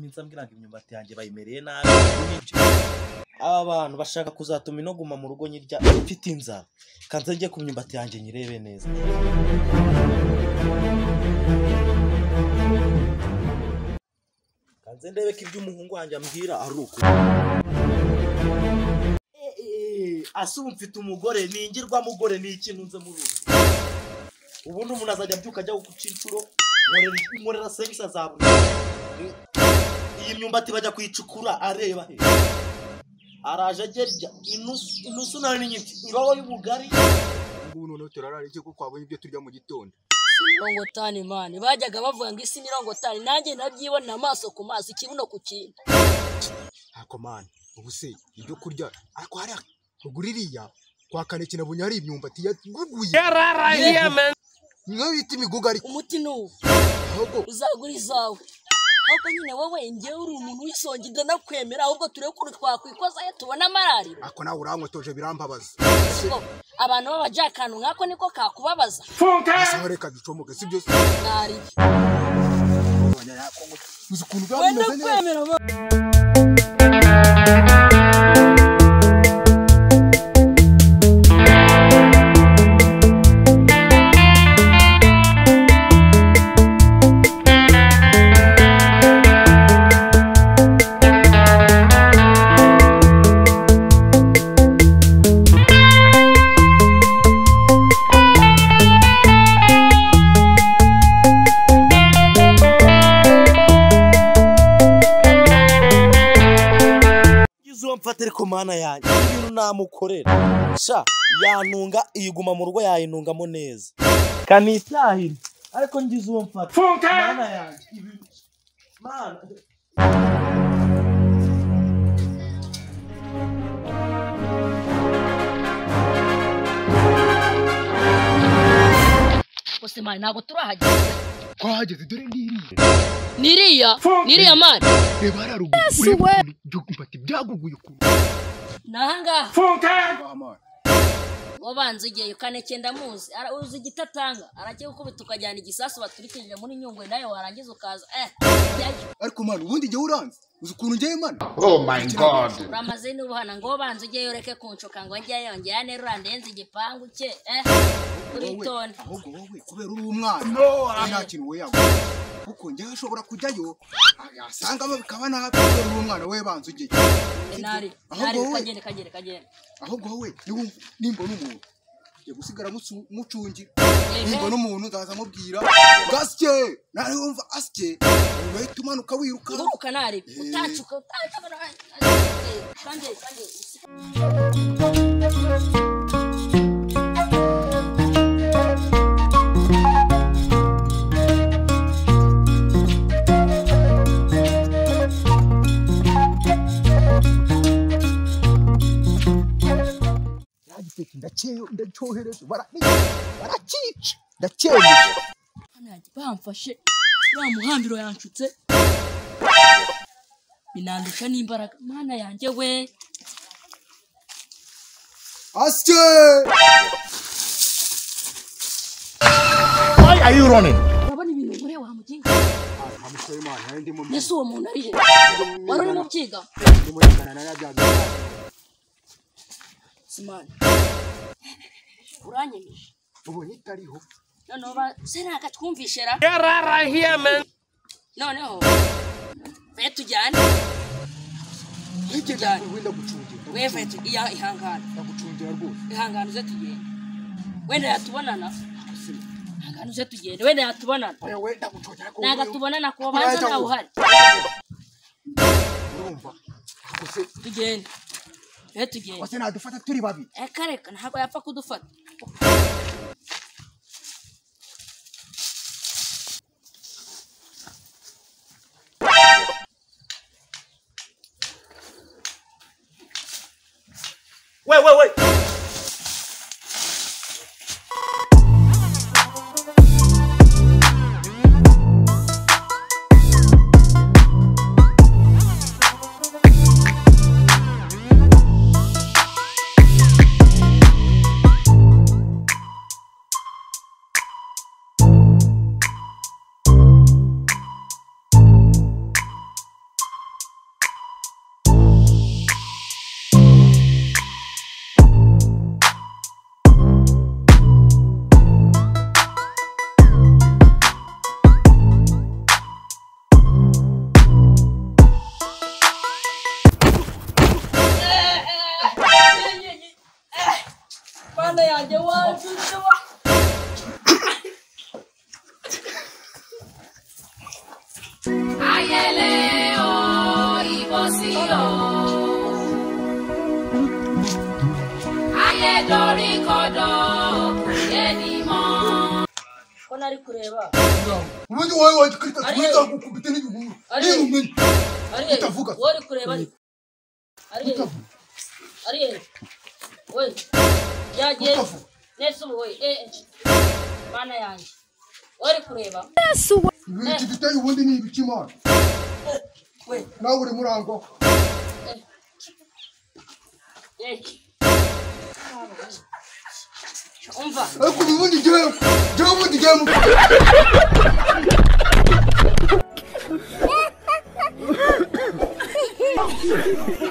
iminsi ambwira ngo imyumbati yanjye bayimereye nabi. Aba bantu bashaka kuzatuma inoguma mu rugo nyirya mfite inzara. Kanze njye ku myumbati yanjye nyirebe neza. Kanze ndebe ko ibyo umuhungu wanjye ambwira ari ukuri. Asubu mfite umugore ningirwa mugore ni ikintu nze mu rugo. Ubundi umuntu azajya abyuka ajya guca inshuro nkorera service azabona. Iyi myumbati bajya kuyicukura areba he. Araje agerya inusu nari nyinshi irobo y'ubugari. Ubu noneho turarara iki kuko twabonye ibyo turya mu gitondo. Mirongo tani mani bajyaga bavuga ngo isi mirongo tani nanjye nabyibona amaso ku maso ikibuno ku kindi. Ako mani ubu se ibyo kurya ariko hari uguririya kwa Kaneke nabonye hari imyumbati yaguguye. Niyo bita imigugu ariko umuti nuwo ahubwo uzagura izawe. Ahubwo nyine wowe njyewe uri umuntu w'isongi ndanakwemera, ahubwo turebe ukuntu twakwikozayo tubona amarariro. Ako nawe urankotoje birambabaza. Abantu b'abajakanu nkako niko kakubabaza. Asa reka ducomoke sibyo se? Nari. Uzi ukuntu byaba bimeze neza. Kwemera. Mfate ko mana yanjye ibintu namukorera sha yanunga iyiguma mu rugo yayinungamo neza kanisahira ariko ngize uwo mfata mana yanjye ibintu mana. Bose mani ntabwo turahageze. Twahageze dore ngiriya. Niriya niriya mani. Reba haruguru ureba ukuntu byaguguye ukuntu. Nahangaha. Wabanza ugiye Kaneke ndamuzi uzi igitatanga aragiye gukubita ukajyana igisasu baturikije muri Nyungwe nawe warangiza ukaza Ariko mani ubundi njye uranze uzi ukuntu njye mani. Oh my god. Uramaze n'ubuhana ngo banza ugiye ureke kunshuka ngo njye yongera nerura ndenze igipangu cye uritonde. Ahubwo wowe kubera uri umwana nta kintu we yago kuko njye ashobora kujyayo yasangamo bikaba nabi kubera uri umwana we banza ugiye. Nari nari kagende kagende kagende. Ahubwo wowe nimbona umuntu ngiye gusigara mucungira nimbona umuntu nzaza mubwira gasye nari wumva asye uhita umanuka wiruka. Nguruka nari utacuka utacuka kandi kandi. Ndacyohereje barakica ndacyemeje. Bamfashe wa muhambiro yanshutse binandusha n'imbaraga mana yanjye we. Asye. Why are you running? Urabona ibintu nkore wa muginga. Nese uwo muntu ari he? Wari uri mu byiga? Simani uranyemeje ubonye itariho noneho se ntago twumvishera noneho ve tujyane we ihangane ndagucungira rwose ihangane uze tugende wenda yatubonana ihangane uze tugende wenda yatubonana ntago tubonana kuba banza ntawe uhari urumva tugende tugende wase nadufata turi babi reka ntabwo yapfa kudufata. Wait wait wait. Ayé dorí kodò, kò yé ni mọ́. Ko nari kureba. Ubundi wowe wakita nzagukubita n'ibihuru. Nirumenye. Utavuga. Wowe uri kureba ariko. Ari. We. Yagiye. Nese ubu we. Mana yanjye. Wowe uri kureba. Ibiki biteye ubundi ni ibiki mana. We. Nawe uri murangwa. Umva. Ariko ubundi jyewe ubundi jyewe.